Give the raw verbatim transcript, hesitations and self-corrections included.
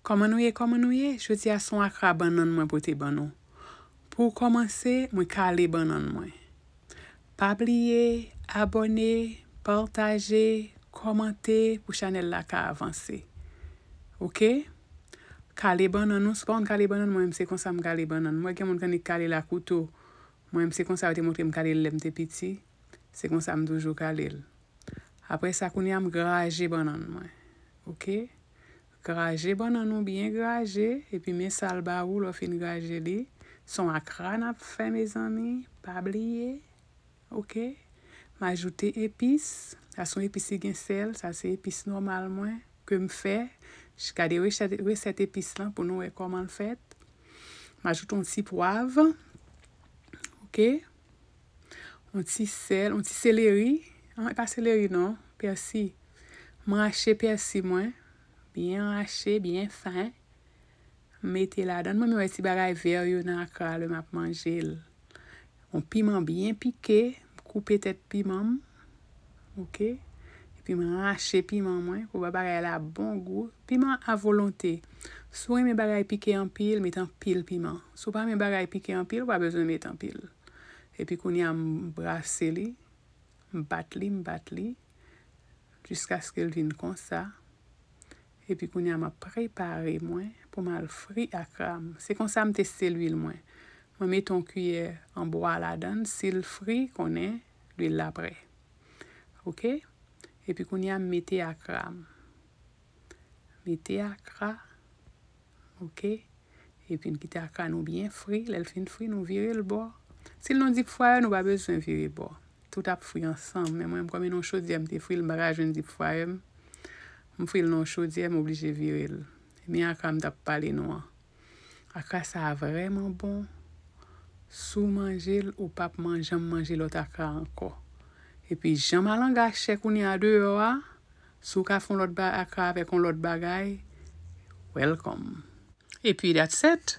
Kòman nou ye, kòman nou ye? Jodi a se yon akra bannann mwen pote ban nou. Pou kòmanse, mwen kale bannann mwen. Pa bliye abòne, pataje, kòmante pou chanèl la ka avanse. Oke? Kale bannann nou, si w pa konn kale bannann, mwen menm se konsa m kale bannann. Mwen gen moun k annik kale l a kouto. Mwen menm se konsa yo te montre m kale l lè m te piti. Se konsa m toujou kale l. Apre sa, kounye a m graje bannann mwen. Oke? Graje bannann ou byen graje, epi men sa l ba ou lè w fin graje li. Se yon akra n ap fè, mezanmi. Pa bliye. Oke? M ajoute epis. Sa se yon epis ki gen sèl. Sa se epis nòmal mwen ke m fè. Gade resèt, resèt epis lan pou nou wè kòman l fèt. M ajoute yon ti pwav. Oke? Yon ti sèl, yon ti seleri. An, e pa seleri non, pèsi. M rache pèsi mwen. Byen rache, byen fen. M mete ladan. Mwen menm wè ti bagay vè yo nan akra lè m ap manje l. Yon piman byen pike, m koupe tèt piman m. Oke? Epi m rache piman mwen pou ba bagay la bon gou. Piman a volonte. Si w renmen bagay pike anpil, met anpil piman. Si w pa renmen bagay pike anpil, ou pa bezwen met anpil. Epi kounye a m brase li, m bat li, m bat li, jiskaske l vin konsa. Epi kounye a m ap prepare mwen pou m al fri akra m. Se konsa m teste lwil mwen. Mwen mete yon kiyè an bwa ladan l, si l fri, konnen lwil la prè. Oke? Epi kounye a m mete akra m. Mete akra. Oke? Epi n kite akra nou byen fri. Lè l fin fri, nou vire l bò. Si l nan deep fryer, nou pa bezwen vire bò. Tout ap fri ansanm. Men mwen, kòm e nan chodyè m te fri l, m pa ka jwenn deep fryer m. M fri l nan chodyè, m oblije vire l. Men akra m t ap pale nou an. Akra sa a vrèman bon. Si w manje l, ou p ap man-, janm manje lòt akra ankò. Epi jan malanga chè kounye a deyò a, si w ka fè yon lòt ba-, akra avèk yon lòt bagay, welcome. Epi that's it.